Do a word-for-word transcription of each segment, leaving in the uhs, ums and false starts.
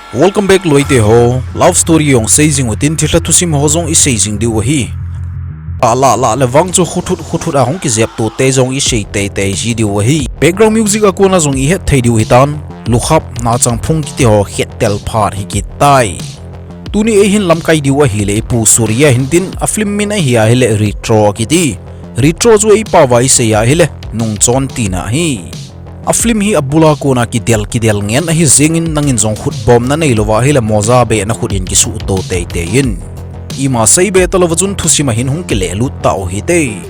Welcome back loite ho. Love story jong sei jing utin thilha thusim ho jong i sei jing diu ahi. Ala la le vang chu khuthut khuthut a hung kijep to te jong i sei teitei ji diu ahi. Background music a kona jong i het thei diu hitan, Lukhap Nachangphung kiti ho het tel phat hi kitai. Tuni ei hin lamkai diu ahile i pu Surya hintin a film min ahi ahile Retro akiti. Retro chu ei pao va i sei ahile nungchon tina ahi. A film hi a bula kona kidel kidel ngen ahi jengin nangin jong khutbomna nei louva ahile moja be na khut in kisuh to teitei in. Ima sei be ta louva chun thusim a hin hung kile lut tau hite.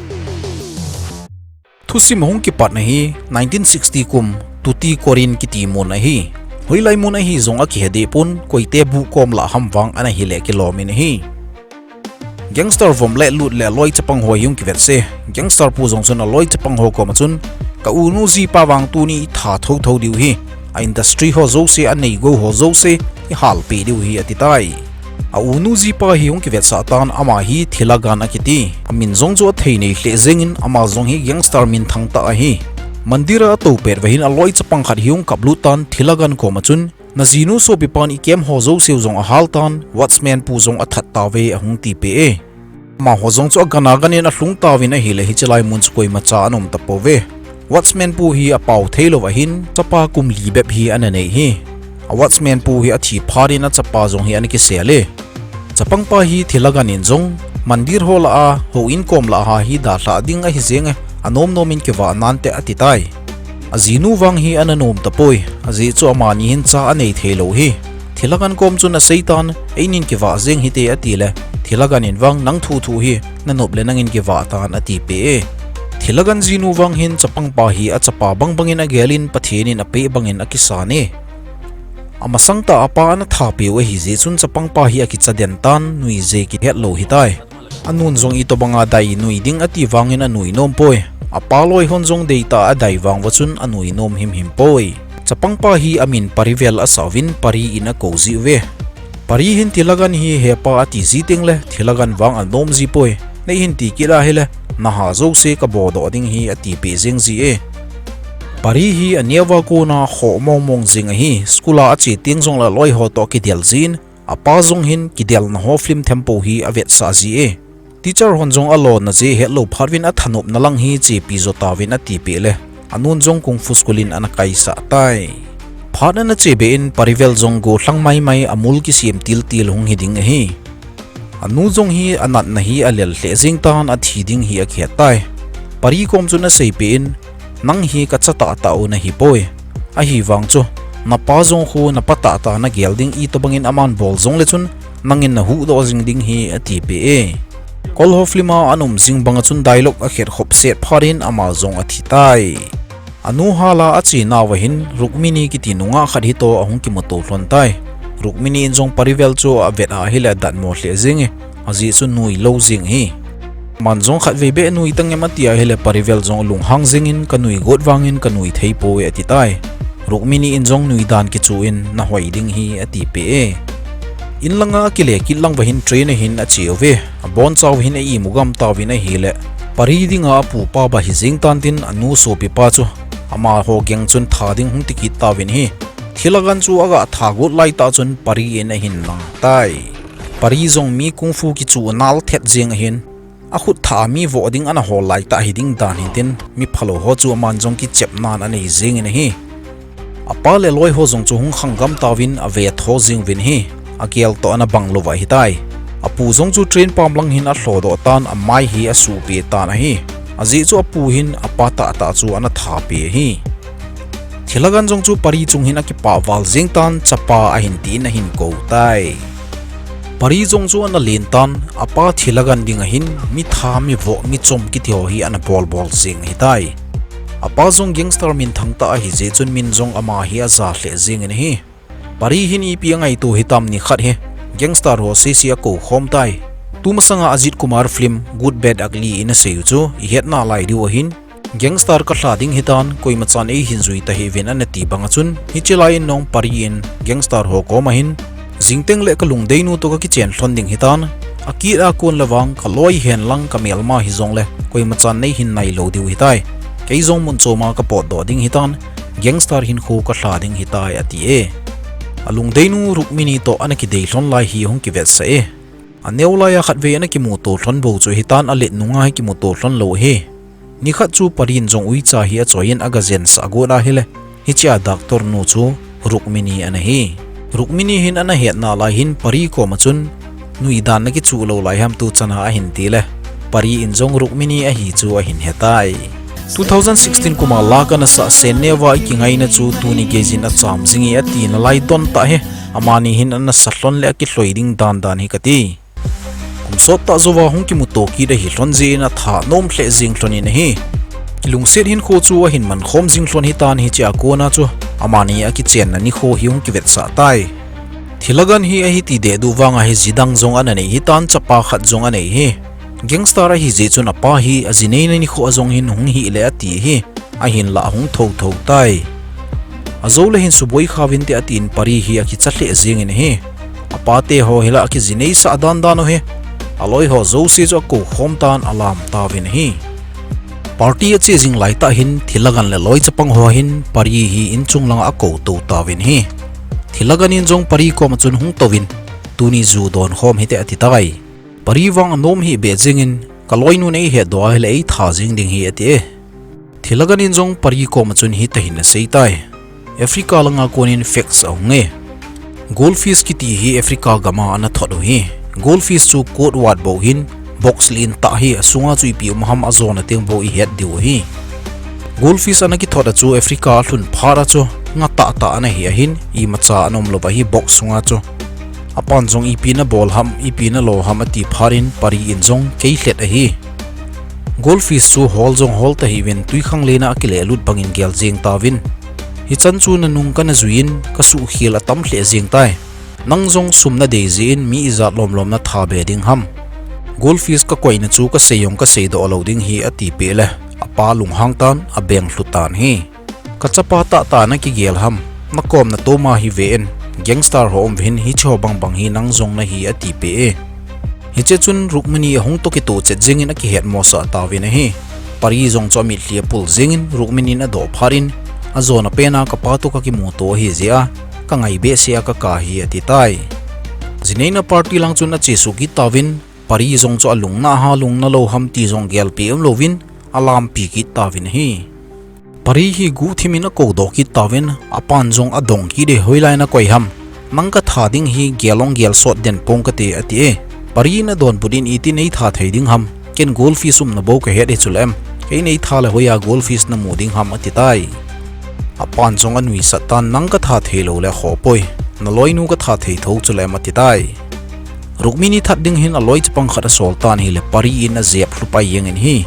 Thusim a hung kipatna hi nineteen sixty kum Tuticorin kiti mun ahi. Hoilai mun ahi jong a kihe deh pon, koite bu kom lah ham vang ana hile kilom in ahi. Gangster vom le lut le loi chapang ho hi hung kivet se. Gangster pu jong chun a loi chapang ho koma chun, ka u nu jipa vang tuni i tha thotho diu hi. A industry ho jouse, a nei go ho jouse i halpeh diu hi ati tai. A u nu jipa hi hung kivetsah tan, ama hi Thilagan akiti. A min jong chu a thei nei lheh jengin ama jong hi gangster minthang tah ahi. Mandir a a tou pet uva hin a loi chapang khat hi hung kap lut tan, Thilagan koma chun, na jinu sopipan i kem ho jouse u jong a hal tan, watchman pu jong a that tauve ahung tipeh e. Amaho jong chu a gan a gan in a lhung tauvin ahile hiche lai mun chu koimacha ana um tapouve. Watchman pu hi a pao thei louva hin chapa kum li bep hi ana nei hi. A watchman pu hi a thi phat in a chapa jong hi ana kisel e. Chapangpa hi Thilagan in jong mandir ho lah a, houin kom lah a hi dalhah ding ahi jenge, a nom nom in kivah nante ati tai. A jinu vang hi ana nom tapoi, ajeh chu amani hin cha a nei thei lou hi. Thilagan kom chun a sei tan, einin kivah jeng hite ati le, Thilagan in vang nang thu thu hi, na nop le nangin kivah tan ati peh e. Thilagan jinu vang hin chapangpa hi a chapa bang bangin a gel in Pathen in a peh bangin a kisan e. A masang tah a pa ana thapeh u ahi jeh chun chapangpa hi a kicha den tan, nui je kihet lou hitai. A nun jong itobanga dai nui ding ati vangin a nui nom poi. A pa loi hon jong deitah a dai vang uva chun a nui nom him him poi. Chapangpa hi a min Parivel a sah uvin Pari in a kou ji uve. Pari hin Thilagan hi hepa ati ji teng le Thilagan vang a nom ji poi. Nei hin ti kit ahile, na ha jouse ka bodoh ding hi ati peh jeng ji e. Pari hi a neo a kona khoh mong mong jeng ahi, school a a che teng jong le loi ho toh kidel jin, a pa jong hin kidelna ho film thempo hi a vetsah ji e. Teacher hon jong a lona je het lou phat uvin a thanopna lang hi chepi jo tauvin ati peh le, a nun jong kung fu school in ana kaisah tai. Phat ana che be in Parivel jong gollhang mai mai a mul kisem til til hung hi ding ahi. A nu jong hi a natna hi a lel lheh jeng tan a thi ding hi a kihet tai. Pari kom chun a sei peh in, nang hi ka cha tah tah u na hi poi. Ahi vang chu, na pa jong khu na pa tah tah na gel ding, itobangin aman bol jong le chun, nangin na huhdoh jing ding hi ati peh e. Kol ho film a ana um jing banga chun dialogue a khet khop set phat in ama jong a thi tai. A nu hal a a che nauva hin Rukmini kiti nungah khat hi toh a hung kimuto lhon tai. Rukmini in jong Parivel chu a vet ahile a datmo lheh jeng e, ajeh chu nui lou jeng hi. Aman jong khatvei beh nui tang em ati ahile Parivel jong lunghang jengin ka nui got vangin ka nui thei poi ati tai. Rukmini in jong nui dan kichu in na hoi ding hi ati peh e. In langa a kile kit lang uva hin train a hin a che uve. A boncha uva hin a imu gam tauvin ahile, Pari dinga a pupa ba hi jeng tan tin a nu sopi pa chu amaho gang chun tha ding hung ti kit tauvin ahi. Thilagan chu a ga tha got lai tah chun Pari in a hin lang tai. Pari jong mi kung fu kichu nal thet jeng ahin, a khut thah a mi voh ding ana hol lai tah hi ding dan hintin, mi phalou ho chu aman jong kichep nan a nei jengin ahi. A pa le loi ho jong chu hung khang gam tauvin a ve tho jeng uvin ahi. A gel toh ana bang lou va ahi tai. A pu jong chu train pam lang hin a lhodoh tan, a mai hi a suhpeh tan ahi. Ajeh chu a pu hin a pa tah tah chu ana thapeh ahi. Thilagan jong chu Pari chung hin a kipah val jeng tan, chapa ahin tin a hin kou tai. Pari jong chu ana len tan, a pa Thilagan ding ahin, mi tha, mi voh, mi chom kiti ho hi ana bol bol jeng ahi tai. A pa jong gangster minthang tah ahi jeh chun min jong ama hi a ja lheh jengin ahi. Pari hin ipi a ngaito hitam ni khat hi, gangster ho sese a kou khom tai. Tumasanga Ajit Kumar film Good Bad Ugly in a sei u chu i het nalai diu ahin, gangster ka lha ding hitan, koimachan ei hin jui tahih uvin ana ti banga chun, hiche lai in nong Pari in gangster ho koma hin, jingteng le ka lungdeinu toh ka kichen lhon ding hitan, a kit a kon le vang ka loi hen lang ka melma hijong le, koimachan nei hin nai lou diu hitai. Kei jong mun choma ka potdoh ding hitan, gangster hinkho ka lha ding hitai ati e. Alungdeinu Rukmini toh ana kidei lhon lai hi hung kivetsah e. Aneo laiya khatvei ana kimuto lhon bou chu hitan, alet nunga hi kimuto lhon lou ahi. Nikhat chu Pari in jong uicha hi achoiyin agajensah got ahile, hichea doctor nu chu Rukmini ana hi. Rukmini hin ana hetna lai hin Pari koma chun, "Nuidan nakichuh lou lai ham tu chana?" ahin tile, Pari in jong Rukmini ahi chu ahin hetai. Two thousand sixteen kuma la kanasah Sen Neva ikingaina chu tuni geijin acham jinge ati nalai don tah hi, amani hin ana sa lhon le akilhoi ding dandan hi kati. Kum sottah jouva hung kimuto kit ahi lhon jeh in atha nom lheh jeng lhon in ahi. Kilungset hinkho chu ahin mankhom jing lhon hitan, hichea kona chu amani akichenna nikho hi hung kivetsah tai. Thilagan hi ahi ti dehduh vanga hi jidang jong ana nei hitan, chapa khat jong anei hi. Gangster ahi jeh chun apa hi ajineina nikho a jong hin hung hih le ati hi. Ahinlah ahung thouthou tai. Ajou le hin suboi khauvinte atin Pari hi akicha lheh jengin ahi. Apate ho hilah akijineisah dandan u hi. Aloi ho jouse chu akoukhom tan alam tauvin ahi. Party ache jing laitah hin Thilagan le loi chapang ho hin Pari hi inchung langa akoutou tauvin ahi. Thilagan in jong Pari koma chun hung touvin, "Tuni ju donkhom hite," ati tai. Pari vang anom hih beh jengin, "Kaloinun eihetdoh ahile eitha jeng ding hi," ati e. Thilagan in jong Pari koma chun hitahin asei tai. Africa langa konin fax ahung e. Goldfish kiti hi Africa gama ana thot u hi. Goldfish chu kot vat bou hin, box lentah hi, asunga chu ipi um ham ajona teng bou ihet diu ahi. Goldfish ana kithot a chu Africa alhun phat a chu nga tahtah ana hi ahin, imacha ana umlou ahi box sunga chu. Apan jong ipi nabol ham, ipi nalo ham ati phat in Pari in jong kei lhet ahi. Goldfish chu hol jong hol tahih uvin twikhanglen a akilelut bangin gel jeng tauvin, "Hichan chu nanung kana juiyin kasuhkhel atam lheh jeng tai. Nang jong sum nadei jeh in mi ijat lomlom natha be ding ham? Goldfish kakoina chu kasei jong kaseidoh lou ding hi," ati peh le apa lunghang tan abeng lhu tan ahi. "Kachapa tahtah nakigel ham, nakom natoma hi ve in, gangster ho um uvin hiche ho bangbang hi nang jong nahi," ati peh e. Hiche chun Rukmini ahung toh kitoh chet jengin akihetmosah tauvin ahi. Pari jong chu amitlhi apul jengin Rukmini in adoh phat in, "Ajona pena kapa toh kakimuto ahi jeh a kangai behseh a kaka hi," ati tai. Jineina party lang chun achesuh kit tauvin, Pari jong chu alungna ham lungnalou ham ti jong gelpeh umlouvin alampi kit tauvin ahi. Pari hi guhthimin akoudoh kit tauvin, apan jong adong kit e, "Hoilai nakoi ham? Nang katha ding hi gel jong gel sot den pong kate," ati e. Pari in adonbut in, "Iti neitha thei ding ham? Ken goldfish umna bou kahet hi chule em? Kei neitha le hoiya goldfish namu ding ham?" ati tai. Apan jong anuisat tan, "Nang katha theilou le khohpoi, naloinu katha thei thou chule em?" ati tai. Rukmini that ding hin aloi chapang khat asol tan ahile Pari in ajep lhu pai jengin ahi.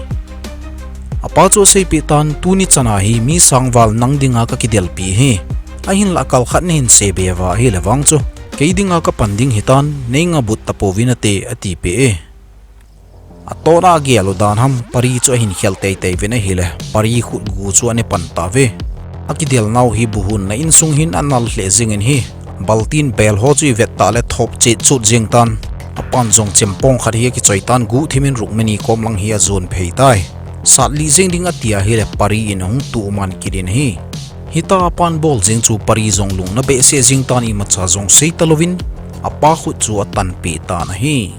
Apa chu aseipeh tan, "Tuni chana hi mi sangval nang dinga kakidelpi ahi. Ahinlah kal khat nahin sebe uva ahile vang chu kei dinga kapan ding hitan, neingabut tapouvin ate," ati peh e. Atohna agel u dan ham, Pari chu ahin khel teitei uvin ahile Pari khutgu chu ana pan tauve. Akidelnau hi buhunna insung hin anal lheh jengin ahi. Baltin bel ho chu ivet tah le thop chetchut jeng tan. Apan jong chempong khat hi akichoi tan, guhthimin Rukmini kom lang hi ajon phei tai. Satlih jeng ding ati ahile Pari in ahung tuh man kit in ahi. Hitia apan bol jeng chu Pari jong lungna behseh jeng tan, imacha jong sei talouvin apa khut chu atanpeh tan ahi.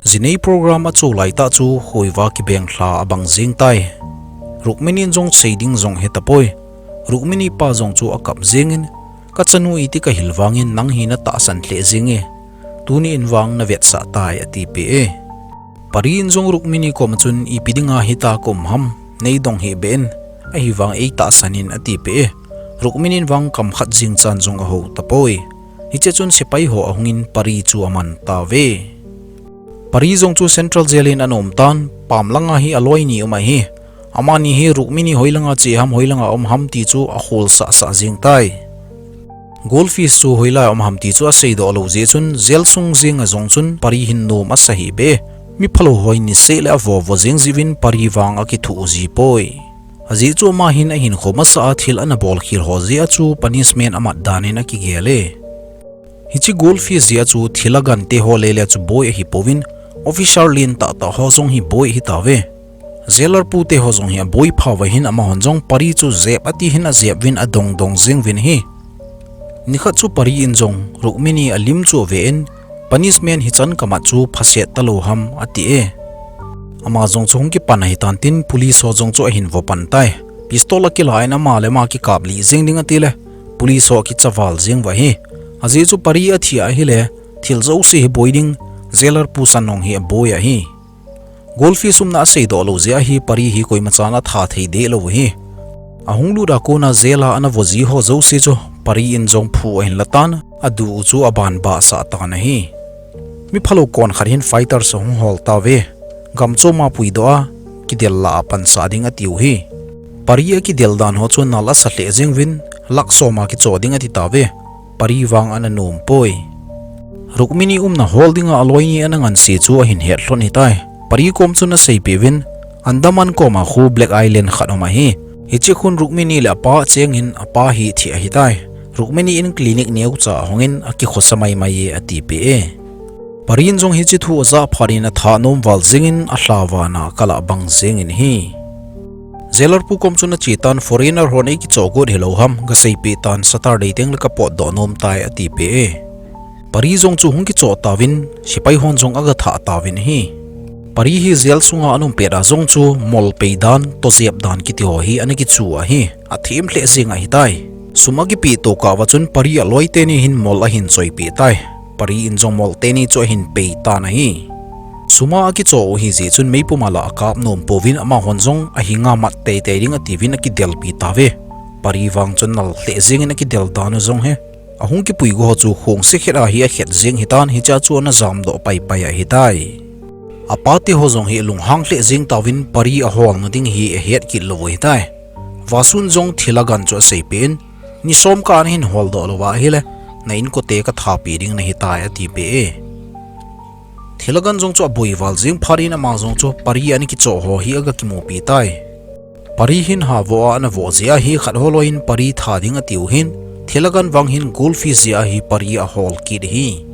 Jinei program acho laitah chu hoiva kibeng lha abang jeng tai. Rukmini in jong sei ding jong hetapoi. Rukmini pa jong chu akap jengin, "Kachanu iti kahil vangin nang hi natahsan lheh jenge. Tuni in vang navetsah tai," ati peh e. Pari in jong Rukmini koma chun, "Ipi dinga hitia kaum ham, neidong hih beh in, ahivang eitahsan in," ati peh e. Rukmini in vang kam khat jeng chan jong ahou tapoi. Hiche chun sepai ho ahungin Pari chu aman tauve. Pari jong chu Central Jail in ana um tan, pam langa hi aloi ni um ahi. Amani hi Rukmini hoilanga che ham, hoilanga um ham ti chu akholsah sah jeng tai. Goldfish chu hoilai a um ham ti chu aseidoh lou jeh chun, jail sung jenga jong chun Pari hin nom asa hih beh e. Miphalou hon niseh le avovo jeng jeh uvin Pari vang akithuh jipoi. Ajeh chu ama hin ahinkho masa a thil ana bolkhel ho jeh a chu punishment amat dan in akigel e. Hiche Goldfish jeh a chu Thilagan te ho lele chu boi ahipouvin, officer lentah tah ho jong hi boi ahitauve. Jailer pu te ho jong hi aboiphauva hin amahon jong Pari chu jep ati hin ajep uvin adongdong jeng uvin ahi. Nikhat chu Pari in jong Rukmini alim chu ave in, punishment hichan kamat chu phaset talou ham ati e. Ama jong chu hung kipan ahitan tin police ho jong chu ahin vo pan tai. Pistol akila in ama le ama kikap lih jeng ding ati le, police ho akicha val jeng uva ahi. Ajeh chu Pari athi ahile, thil jouse hi boi ding, jailer pu Sanong hi aboi ahi. Goldfish umna aseidoh lou jeh ahi, Pari hi koimachan atha thei deh lou ahi. Ahung lut a kona jail a ana vo ji ho jouse chu Pari in jong phu ahin la tan, adu u chu aban bahsah tan ahi. Mi phalou kon khat hin fighters ahung hol tauve. Gam chom a puidoh a, kidel lah a pansah ding atiu hi. Pari akidel dan ho chu nal asa lheh jeng uvin, lakh som a kichoh ding ati tauve. Pari vang ana nom poi. Rukmini umna hol dinga aloi ni ana ngansi chu ahin het lhon ahitai. Pari kom chun aseipeh uvin, Andaman koma khu Black Island khat um ahi. Hiche khun Rukmini le apa chengin apa hi thi ahitai. Rukmini in clinic neocha ahongin akikhosa maimai e atipeh e. Pari in jong hiche thu ajah phat in atha nom val jengin alha vana kala bang jengin ahi. Jailer pu kom chun ache tan, foreigner hon eikichoh got hilou ham, gaseipeh tan, Saturday teng le kapotdoh nom tai atipeh e. Pari jong chu hung kichoh tauvin, sepai hon jong agathah tauvin ahi. Pari hi jail sunga ana um pet a jong chu mol pei dan, tojep dan kiti ho hi ana kichu ahi. Athem lheh jeng ahitai. Sum akipeh tokah uva chun Pari aloi teni hin mol ahin choipeh tai. Pari in jong mol teni chu ahin pei tan ahi. Sum a akichoh u ahijeh chun meipum a lah akap nom pouvin amahon jong ahinga mat teitei ding atiuvin akidelpi tauve. Pari vang chun nal lheh jengin akidel dan u jong hi. Ahung kipui go ho chu khongse khet a hi akhet jeng ahitan, hichea chu ana jamdoh paipai ahitai. Apa te ho jong hi lunghang lheh jeng tauvin Pari aholna ding hi ahet kit lou u ahitai. Vasun jong Thilagan chu aseipeh in, ni som kah a nahin holdoh louva ahile, na inkote kathapi ding nahitai atipeh e. Thilagan jong chu aboi val jeng phat in ama jong chu Pari ana kichoh ho hi agakimupi tai. Pari hin havoh a ana voh jeh ahi, khat holoi in Pari tha ding atiu hin, Thilagan vang hin goldfish jeh ahi Pari ahol kit ahi.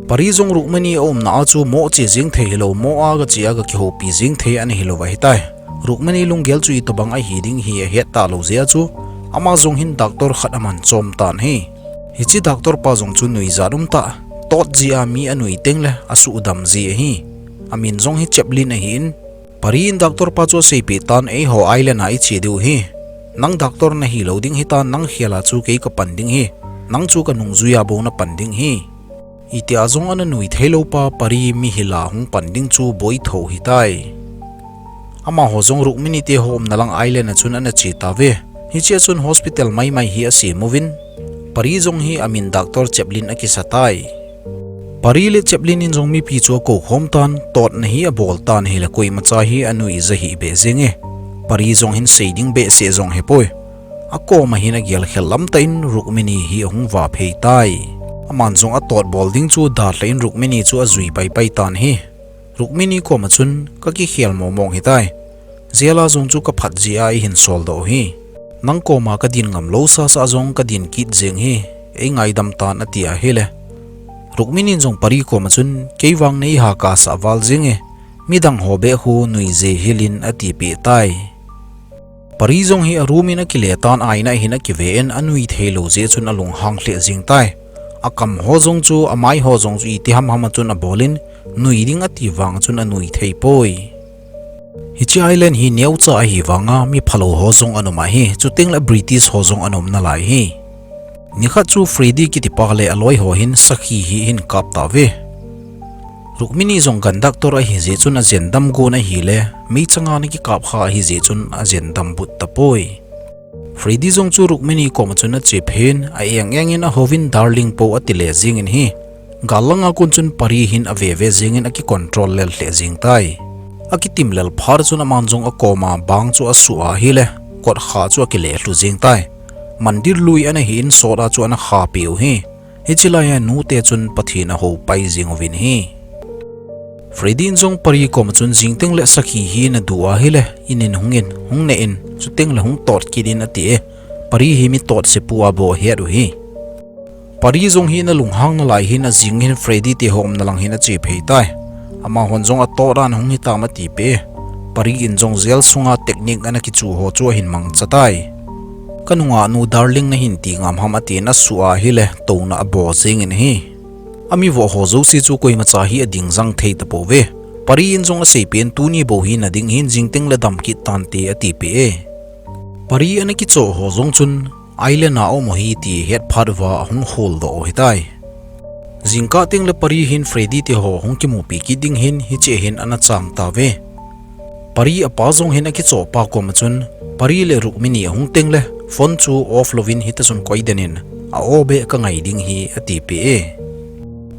Pari jong Rukmini aumna a chu moh che jeng thei hilou, moh a gache a gakihoupi jeng thei ana hilou ahitai. Rukmini lunggel chu itobang ahi ding hi ahet talou jeh a chu, ama jong hin doctor khat aman chom tan ahi. Hiche doctor pa jong chu nuijat umtah, tot jeh a mi anui teng le asuhdam ji ahi. Amin jong hi Chaplin ahin, Pari in doctor pa chu aseipeh tan, eiho island a iche diu ahi. Nang doctor nahilou ding ahitan, nang khel a chu kei kapan ding ahi. Nang chu kanungjui a bou napan ding ahi. Itia jong ana nui theilou pa Pari mihil a hung pan ding chu boitho ahitai. Amaho jong Rukmini te ho umna lang island a chun ana che tauve. Hichea chun hospital maimai hi asem uvin, Pari jong hi amin doctor Chaplin akisa tai. Pari le Chaplin in jong mipi chu akoukhom tan, totna hi abol tan ahile koimacha hi anui ja hih beh jenge. Pari jong hin sei ding behseh jong ahipoi. Akoma hin agel khel lamtah in Rukmini hi ahung vaphei tai. Aman jong atot bol ding chu dalha in Rukmini chu ajui paipai tan ahi. Rukmini koma chun, kakikhel momong ahitai. Jail a jong chu kaphat jeh a eihin soldoh u ahi. Nang koma kadin ngam lou sasa jong kadin kit jeng ahi. Eingaidam tan ati ahile, Rukmini in jong Pari koma chun, kei vang neihakasah val jenge. Midang ho beh khu nuije hel in atipeh tai. Pari jong hi aroom in akile tan, aina a hin akive in anui theilou jeh chun alunghang lheh jeng tai. Akam ho jong chu, amai ho jong chu iti hamham a chun abol in, nui ding ati vang a chun anui theipoi. Hiche island hi neocha ahi vanga mi phalou ho jong ana um ahi, chuteng le British ho jong ana um nalai ahi. Nikhat chu Freddy kitipa le aloi ho hin sakhi hi ahin kap tauve. Rukmini jong gun doctor ahijeh chun ajendam gon ahile, meichang a ana kikap kha ahijeh chun ajendam but tapoi. Freddy jong chu Rukmini koma chun achephei in, a-eng eng in ahouvin darling po atile jengin ahi. Gal langa kon chun Pari hin aveve jengin akicontrol lel lheh jeng tai. Akitim lel phat chun aman jong akoma bang chu asuh ahile, kotkha chu akile lhu jeng tai. Mandir lui ana hi in sot a chu ana khapeh u ahi. Hiche laia nute chun Pathen ahoupai jeng uvin ahi. Freddy in jong Pari koma chun jingteng le sakhi hi nadu ahile, in in hung in, hung ne in, chuteng le hung tot kit in ati e. Pari hi mi totse pu a bou ahet u ahi. Pari jong hi ana lunghang nalai hin ajing hin Freddy te ho umna lang hin achephei tai. Amahon jong atot dan hung hitam atipeh e. Pari in jong jail sunga technique ana kichu ho chu ahin mangcha tai. Ka nungah nu darling nahin ti ngam ham atin asuh a ahile touna abol jengin ahi. Amivoh ho jouse chu koimacha hi ading jang thei tapouve. Pari in jong aseipeh in tuni bou hi nading hin jingteng le dam kit tante atipeh e. Pari ana kichoh ho jong chun island a um u ahi ti ahet phat uva ahung holdoh u ahitai. Jingkah teng le Pari hin Freddy te ho hung kimupi kit ding hin hiche hin ana chang tauve. Pari apa jong hin akichoh pa koma chun Pari le Rukmini ahung teng le phone chu off louvin hita chun koi den in a-o beh kangai ding hi atipeh e.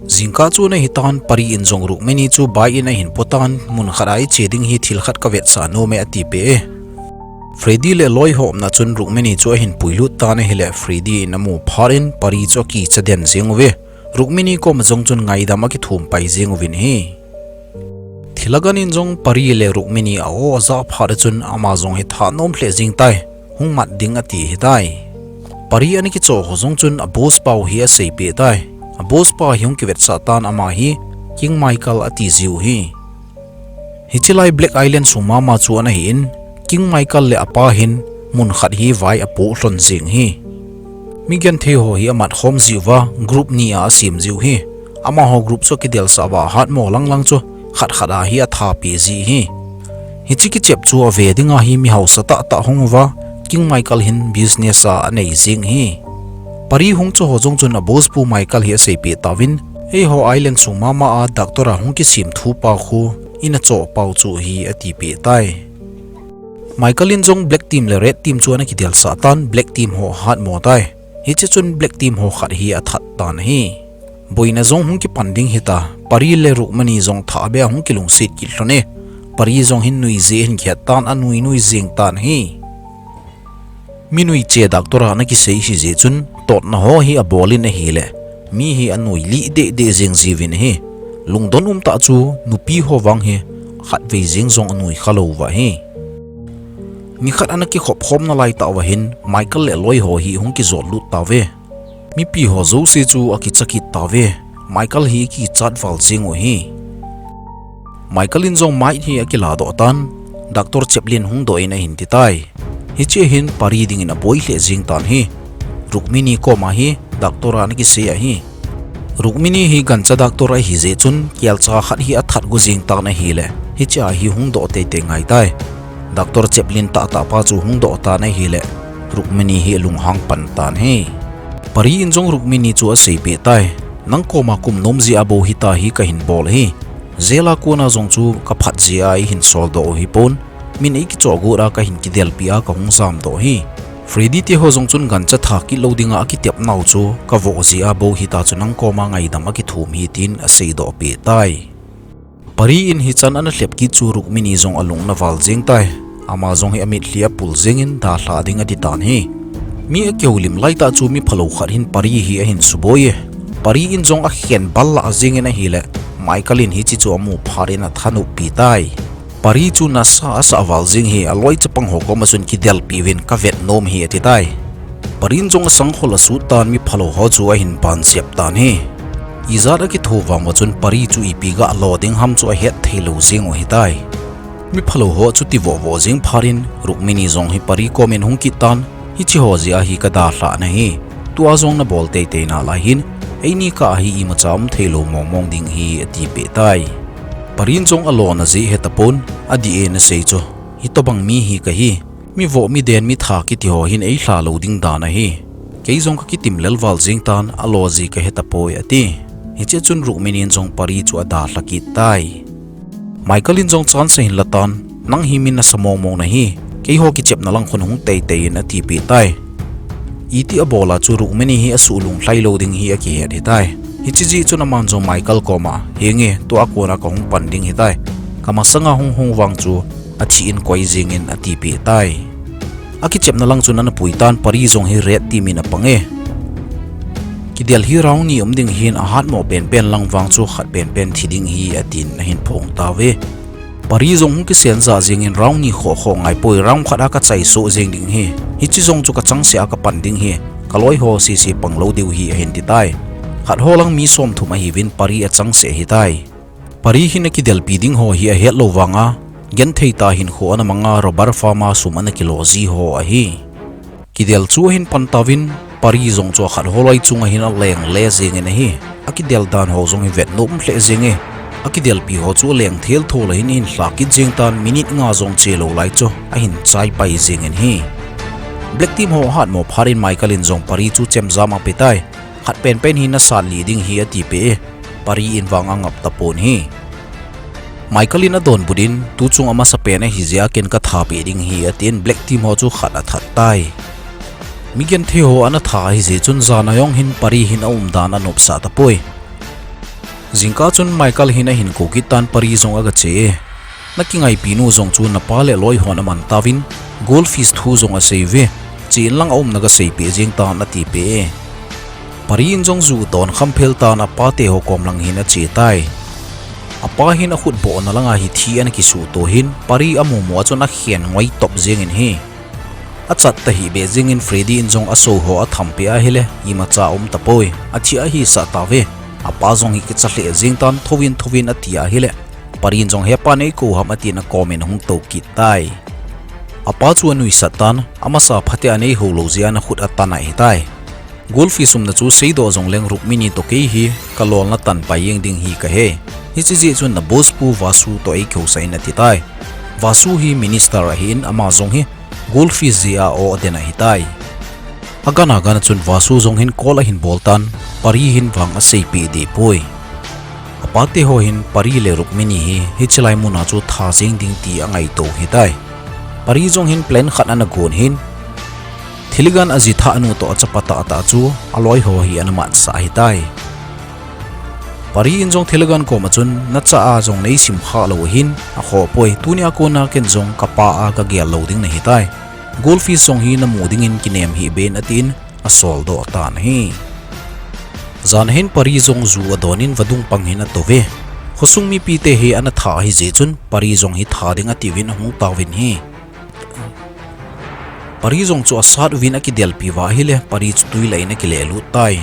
Jingkah chu ana hitan Pari in jong Rukmini chu bike in ahin potan mun khat a iche ding hi thil khat kavetsah nom e atipeh e. Freddy le aloi ho umna chun Rukmini chu ahin puilut tan ahile Freddy in amu phat in Pari chu akicha den jeng uve. Rukmini koma jong chun ngaidam akithum pai jeng uvin ahi. Thilagan in jong Pari le Rukmini a-o ajah phat a chun ama jong hi thanom lheh jeng tai. Hung mat ding ati ahitai. Pari ana kichoh ho jong chun a boss pa u hi aseipeh tai. A boss pa hi hung kivetsah tan ama hi King Michael ati jiu ahi. Hiche lai Black Island sung mama chu ana hin, King Michael le apa hin mun khat hi vai apoh lhon jeng ahi. Mi genthei ho hi amat khom jiuva group ni a asem jiu ahi. Amaho group chu akidelsah uva ahatmo lang lang chu khat khat a hi athapi ji ahi. Hiche kichep chu ave dinga hi mi hausa tahtah hung uva, King Michael hin business a anei jeng ahi. Pari hung choh ho jong chun a boss pu Michael hi aseipeh tauvin, eiho island sung mama a doctor a hung kisem thupa khu ina choh pau chu ahi atipeh tai. Michael in jong Black Team le Red Team chu ana kidelsah tan Black Team ho ahatmo tai. Hiche chun Black Team ho khat hi athat tan ahi. Boina jong hung kipan ding hita, Pari le Rukmini jong thahbeh a hung kilungset kit lhon e. Pari jong hin nuijeh ahin kihet tan anui nui jeng tan ahi. Mi nuiche doctor a ana kisei hijeh chun totna ho hi abol in ahile mi hi anui lih deh deh jeng jiuvin ahi. Lungdon umtah chu nupi ho vang hi khatvei jeng jong anui khalou uva ahi. Nikhat ana kikhop khomna laitah uva hin Michael le aloi ho hi hung kijot lut tauve. Mipi ho jouse chu akicha kit tauve. Michael hi akichat val jeng u ahi. Michael in jong mic hi akiladoh tan, Doctor Chaplin hungdoh in ahin titai. Hiche hin Pari dingin aboi lheh jeng tan ahi. Rukmini koma hi doctor a ana kisei ahi. Rukmini hi gancha doctor ahijeh chun kelcha khat hi athat go jeng tan ahile, hiche a hi hungdoh teitei ngaitai. Doctor Chaplin tahtah pa chu hungdoh tan ahile, Rukmini hi alunghang pan tan ahi. Pari in jong Rukmini chu aseipeh tai. Nang koma kum nom jeh a bou hita hi kahin bol ahi. Jail a kona jong chu kaphat jeh a eihin soldoh u hipon. Min eikichoh got a kahin kidelpi a kahung jamdoh ahi. Freddy te ho jong chun gancha tha kit lou dinga akitepnau chu kavoh jeh a bou hita chu nang koma ngaidam akithum ahi tin aseidoh peh tai. Pari in hichan ana lhep kit chu Rukmini jong alung ana val jeng tai. Ama jong hi amitlhi apul jengin dalha ding ati tan ahi. Mi akihoulim laitah chu mi phalou khat hin Pari hi ahin suboi e. Pari in jong akhen bal lah jengin ahile, Michael in hiche chu amu phat in athanoppi tai. Pari chu nasa asah val jeng hi, aloi chapang ho koma chun kidelpi uvin kavet nom ahi ati tai. Pari in jong asangkhol asut tan mi phalou ho chu ahin banjep tan ahi. Ijat akitho vang uva chun Pari chu ipi galo ding ham chu ahet theilou jeng u ahitai. Mi phalou ho chu ti vohvoh jeng phat in Rukmini jong hi Pari komin hung kit tan, hiche ho jeh a hi kadalhah nahi. Tua jong nabol teitei nalai hin, eini kah a hi imacha um theilou mongmong ding ahi atipeh tai. Pari in jong alona jeh hetapon, adih e nasei chu. Hitobang mi hi kahi. Mi voh mi den mi tha kiti ho hin eilha lou ding dan ahi. Kei jong kakitim lel val jeng tan, alo jeh kahetapoi ati. Hiche chun Rukmini in jong Pari chu adalha kit tai. Michael in jong chance ahin la tan, nang hi mi nasa mongmong nahi, keiho kichepna lang khun hung teitei in atipeh tai. Iti abol a chu Rukmini hi asuh lunglhai lou ding hi akihet ahitai. Hiche jeh chun aman jong Michael koma, henge, tua kona kahung pan ding ahitai. Kamasanga hung hung vang chu athi in koi jengin atipeh tai. Akichepna lang chun ana pui tan Pari jong hi red team in apang e. Kidel hi round ni um ding hin ahatmo penpen lang vang chu khat penpen thi ding ahi atin ahin phong tauve. Pari jong hung kisen jah jengin round ni khoh khoh ngaipoi, round khat a kachaisoh jeng ding ahi. Hiche jong chu kachangseh a kapan ding ahi. Kaloi ho sese pang lou diu ahi ahin titai. Khat ho lang mi somthum ahiuvin Pari achangseh ahitai. Pari hin akidelpi ding ho hi ahet lou vanga, genthei tah a hinkho ana manga rubber farm a sum ana kilo ji ho ahi. Kidel chu ahin pan tauvin, Pari jong chu akhat holoi chunga hin aleng le jengin ahi. Akidel dan ho jong hi vetnom lheh jenge. Akidelpi ho chu aleng thel thol ahin ahin lha kit jeng tan, minute nga jong che lou lai chu ahin chai pai jengin ahi. Black team ho ahat mo phat in Michael in jong Pari chu chemjam ape tai. Khat penpen hi nasat lih ding ahi ati peh e. Pari in vang angap tapon ahi. Michael in adonbut in, tu chung amasapen ahi jeh a ken katha peh ding ahi, atin Black team ho chu khat athat tai. Migenthei ho ana tha ahi jeh chun jan a jong hin Pari hin aumdan anopsah tapoi. Jingkah chun Michael hin ahin kou kit tan, Pari jong aga che e. Nakingaipi nu jong chu napa le loi hon aman tauvin, goldfish thu jong asei uve. Che inlang aumna gaseipeh jeng tan ati peh e. Pari in jong ju don kham phel tan apate ho kom lang hin ache tai. Apa hin akhut bohna langa hi thi ana kisuhto hin, Pari amu mu a chun akhen ngoi top jengin ahi. Achat tahih beh jengin Freddy in jong aso ho athampeh ahile, imacha aum tapoi, athi ahisah tauve. Apa jong hi kicha lheh jeng tan, thouvin thouvin ati ahile, Pari in jong, hepa neikou ham, atin akomin ahung tou kit tai. Apa chu anuisat tan, amasa phatea aneihou lou jeh a akhut atan ahitai. Goldfish umna chu seidoh jongleng Rukmini toh kei hi kalolna tanpai jeng ding ahi kahe. Hiche jeh chun na boss pu Vasu toh eikihousah in ati tai. Vasu hi minister ahin, ama jong hi goldfish jeh a aw aden ahitai. Agan agan a chun Vasu jong hin call ahin bol tan, Pari hin vang aseipeh deh poi. Apate ho hin Pari le Rukmini hi hiche lai muna chu tha jeng ding ti angaito ahitai. Pari jong hin plan khat ana gon hin, thiligan ajitha anu toh achapa tahtah chu aloi ho hi ana matsah ahitai. Pari in jong thiligan koma chun, nacha a jong neisim kha lou ahin, akhoh poi, tunia kona ken jong kapa a kagel lou ding nahitai. Goldfish jong hi namu dingin kinem hih beh in, atin asoldoh tan ahi. Jan a hin Pari jong ju adon in vadung pang hin atouve. Khosung mipite hi ana tha ahi jeh chun Pari jong hi tha ding atiuvin ahung tauvin ahi. Pari jong chu asat uvin akidelpi uva ahile, Pari chu twi lah in akile lut tai.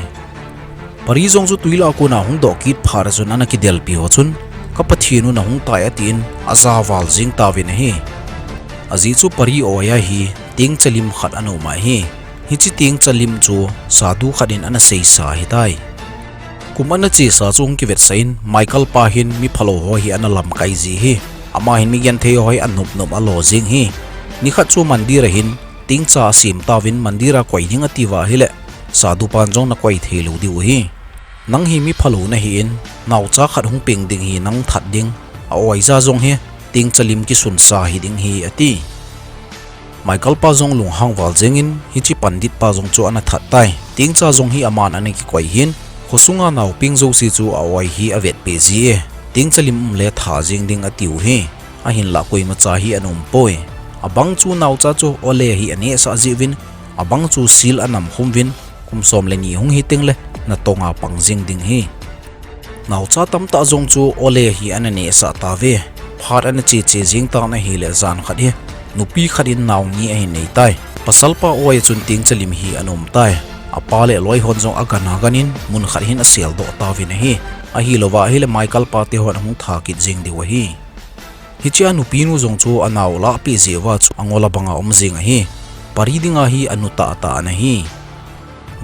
Pari jong chu twi lah a kona hung doh kit phat a chun ana kidelpi ho chun, ka Pathen u nahung tai, atin aja val jeng tauvin ahi. Ajeh chu Pari oiya hi tengcha lim khat ana um ahi. Hiche tengcha lim chu sadhu khat in ana seisa ahitai. Kum ana chesa chu hung kivetsah in, Michael pa hin miphalou ho hi ana lamkai ji ahi. Ama hin migenthei ho hi anop nop a alo jeng ahi. Nikhat chu mandir a hin tengcha asem tauvin, mandir a koi ding ati uva ahile, sadhu pan jong nakoi thei lou diu ahi. Nang hi miphalou nahin, naocha khat hung peng ding hi nang that ding, a oija jong hi tengcha lim kisunsa hiding ahi, ati. Michael pa jong lunghang val jengin, hiche pandit pa jong chu ana that tai. Tengcha jong hi aman ana kikoi hin, khosunga naopeng jouse chu a oi hi avetpeh ji e. Tengcha lim um le tha jeng ding atiu ahi. Ahinlah koimacha hi ana um poi. Abang chu naocha chu ole hi anehsah jeh uvin, abang chu sil anam khum uvin, kum som le ni hung hi tengle natonga pang jeng ding ahi. Naocha tamtah jong chu ole hi ana nehsah tauve. Phat ana cheche jeng tan ahile jan khat hi nupi khat in nao ni ahin nei tai. Pasalpa oi a chun tengcha lim hi ana um tai. Apa le loi hon jong agan agan in mun khat hin aseldoh tauvin ahi. Ahilouva ahile Michael pa te hon ahung tha kit jeng diu ahi. Hichea nupinu jong chu anao lahpeh jeh uva chu angol abanga um jeng ahi. Pari dinga hi anu tahtah ana hi.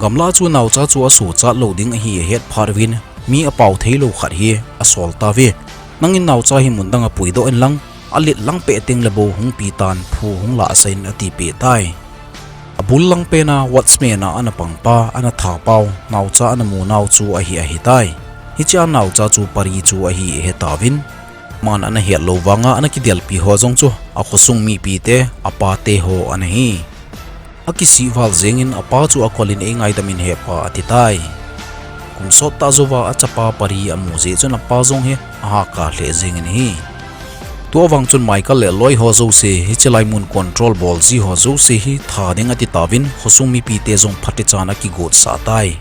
Gamlah chu naocha chu asochat lou ding ahi ahet phat uvin, mi apao theilou khat hi asol tauve. Nangin naocha hi mun danga puidoh inlang, alet lang peh tengle bou hung pi tan, phu hung lahsah in, atipeh tai. Abul lang pena watchman a ana pangpa, ana thapau, naocha ana mu nau chu ahi ahitai. Hichea naocha chu Pari chu ahi ahetauvin, aman ana het lou vanga ana kidelpi ho jong chu akhosung mipite, apate ho ana hi. Akisih val jengin apa chu akolin, eingaidam in hepa, atitai. Kum sottah jouva achapa Pari amu jeh chun apa jong hi ahahkah lheh jengin ahi. Tua vang chun Michael le loi ho jouse, hiche lai mun control bol ji ho jouse hi tha ding atitauvin, khosung mipite jong phatechan akigotsah tai.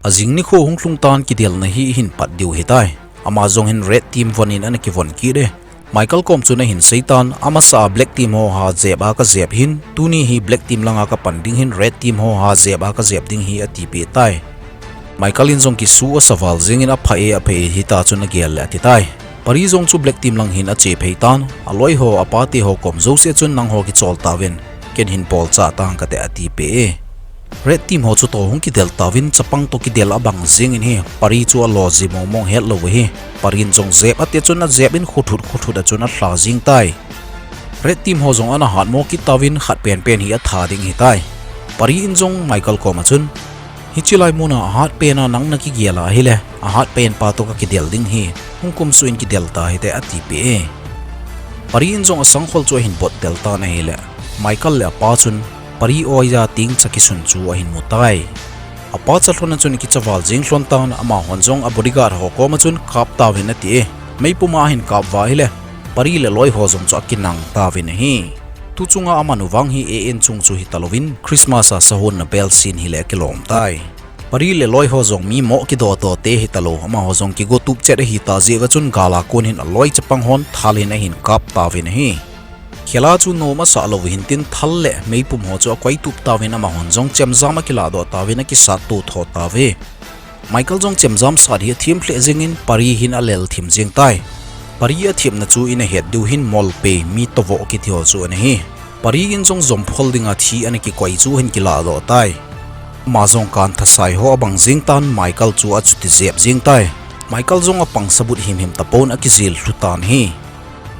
Ajing nikho hung lhung tan kidelna hi ahin pat diu ahitai. Ama jong hin red team von in ana kivon kit e. Michael kom chun ahin seitan, amasa a black team ho ha jep a kajep hin, tuni hi black team langa kapan ding hin red team ho ha jep a kajep ding ahi, atipeh tai. Michael in jong kisu asa val jengin, apha e, apha e, hita chun agel le atitai. Pari jong chu black team lang hin ache phei tan, aloi ho, apate ho kom jouse chun, nangho kichol tauvin, Ken hin bolcha tang kate ati peh e. Red team ho chu toh hung kidel tauvin chapang toh kidel abang jingin hi Pari chu alo ji mong mong hetlou ahi. Pari in jong jep ati chun ajep in khuthut khuthut a chun alha jing tai. Red team ho jong ana hatmo kit tauvin khat penpen hi atha ding ahitai. Pari in jong Michael koma chun, hiche lai muna ahat pena nang nakigel a ahile, ahat pen pa toh kakidel ding ahi, hung kumsuh in kidel tahite ati peh e. Pari in jong asangkhol chu ahin bot del tan ahile, Michael le apa chun Pari oija tingcha kisun chu ahin mu tai. Apa cha lhon a chun akichaval jing lhon tan, amahon jong a bodyguard ho koma chun kap tauvin ati e. Meipum a ahin kap uva ahile, Pari le loi ho jong chu akinang tauvin ahi. Tu chunga aman u vang hi A N chung chu hitalouvin, Christmas a sahonna bel sin hile akilom tai. Pari le loi ho jong mi moh kidoh doh te hitalou, amaho jong kigo tup chet ahita jeh uva chun gal a kon hin aloi chapang hon thal in ahin kap tauvin ahi. Khela chu nom asah lou hin tin thal le meipum ho chu akoi tup tauvin amahon jong chemjam akilah doh tauvin akisat to tho tauve. Michael jong chemjam sat hi athem lheh jingin Pari hin alel thim jing tai. Pari athemna chu in ahet diu hin molpei mi tovoh kiti ho chu ana hi. Pari in jong jomphol dinga thi ana kikoi chu ahin kilah doh tai. Ama jong kan thasai ho abang jing tan Michael chu achuti jep jing tai. Michael jong apang sabut himhim tapon akijil lhu tan ahi.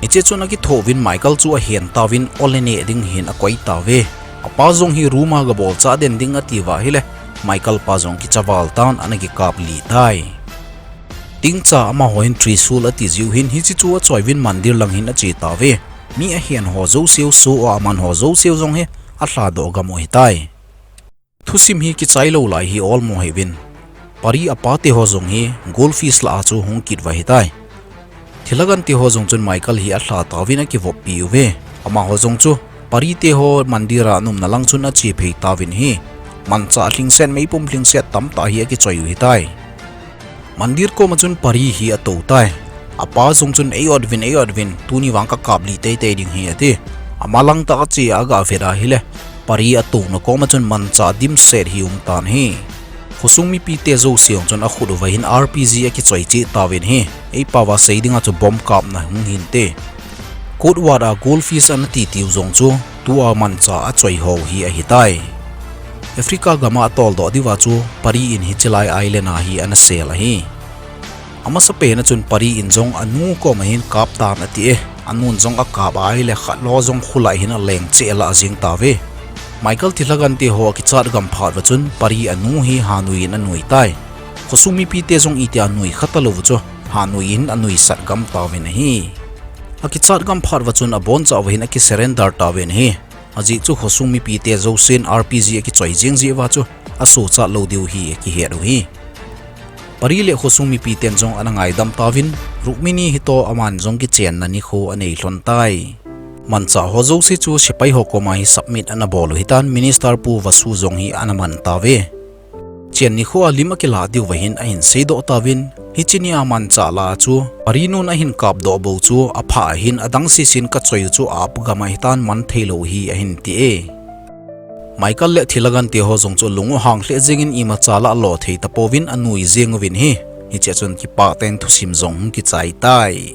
Hiche chun akithouvin Michael chu ahen tauvin ol le neh ding hin akoi tauve. Apa jong hi room a gabolcha den ding ati uva ahile, Michael pa jong kichaval tan ana kikap li tai. Tingcha amaho hin Trishul ati jiu hin hiche chu achoiuvin mandir lang hin ache tauve. Mi ahen ho jouseu so a aman ho jouseu jong hi alha doh gam u ahitai. Thusim hi kichai lou lai hi olmo hih in. Pari apa te ho jong hi goldfish lah a chu hung kit uva ahitai. Thilha gan te ho jong chun Michael hi alha tauvin akivoppi uve. Amaho jong chu Pari te ho mandir a an umna lang chun ache phei tauvin ahi. Manchah lhingset meipum lhingset tamtah hi akichoi u ahitai. Mandir koma chun Pari hi atou tai. Apa jong chun ei ot uvin, ei ot uvin, tuni vang kakap li teitei ding ahi ati. Ama lang tah a ache a aga vet a ahile, Pari atouna koma chun manchah dimset hi um tan ahi. Khosung mipi te jouse jong chun akhut uva hin R P G akichoi cheh tauvin ahi. Ei pao a sei dinga chu bomb kapna hung hinte. Cold War a goldfish ana titiu jong chu tua manchah achoi ho hi ahitai. Africa gam a atoldoh diuva chu Pari in hiche lai island a hi ana sel ahi. Amasapen a chun Pari in jong anu koma hin kap tan ati e. Anun jong akap a ahile khat lo jong khulai hin aleng cheh alah jing tauve. Michael thilha gan te ho akichat gam phat uva chun Pari anu hi hanui in anui tai. Khosung mipi te jong itia nui kha talou u chu hanui in anui sat gam tauvin ahi. Akichat gam phat uva chun abonchauva hin akisurrender tauvin ahi. Ajeh chu khosung mipi te jousen R P G akichoi jeng jeh uva chu asochat lou diu hi akihet u ahi. Pari le khosung mipi ten jong ana ngaidam tauvin, Rukmini hi toh aman jong kichenna nikho anei lhon tai. Manchah ho jouse chu sepai ho koma hi submit ana bol u ahitan, Minister Pu Vasu jong hi ana man tauve. Chen nikho a lim akilah diuva hin ahin seidoh tauvin, hiche nia manchah lah a chu Pari nun ahin kapdoh bou chu apha ahin, adang sesen kachoi u chu ap gam ahitan man theilou hi ahin ti e. Michael le thilha gan te ho jong chu alung u hang lheh jengin imacha lah alo thei tapouvin anui jeng uvin ahi. Hichea chun kipah tah in thusim jong hung kichai tai.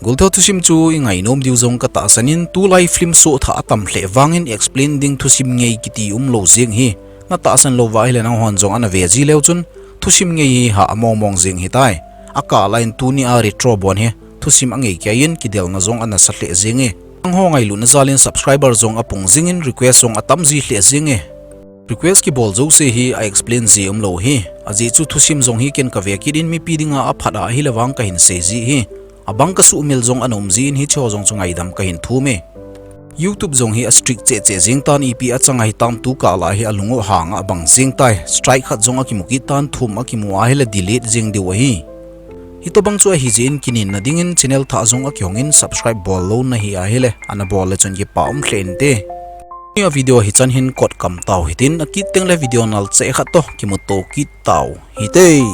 Goltho thusim chu ingainom diu jong katahsan in, tulai film sohthah atam lheh vangin explain ding thusim ngei kiti umlou jeng ahi. Natahsan louva ahile nanghon jong ana ve ji leu chun thusim ngei hi hah among mong jeng ahitai. Akah lah in tunia Retro Bon hi thusim angei kei in kidelna jong anasa lheh jenge. Nangho ngailutna jal in subscriber jong apung jingin request jong atam ji lheh jenge. Request kibol jouse hi a explain ji umlou ahi. Ajeh chu thusim jong hi ken kave kit in mipi dinga aphat ahile vang kahin sei ji ahi. Abang kasuhmil jong ana um jin hicheho jong chu ngaidam kahin thum e. YouTube jong hi a strict cheh cheh jeng tan, ipi achang ahitam, tukah lah hi alung u hang a abang jeng tai. Strike khat jong akimu kit tan, thum akimu ahile delete jeng diu ahi. Hitobang chu ahijeh in kininna dingin channel thah jong akihongin subscribe bol lou nahi ahile ana bol le chun kipah um lheh inte. Nia video hichan hin kot kam tau hitin, akit tengle video nalcheh khat toh kimuto kit tau hite.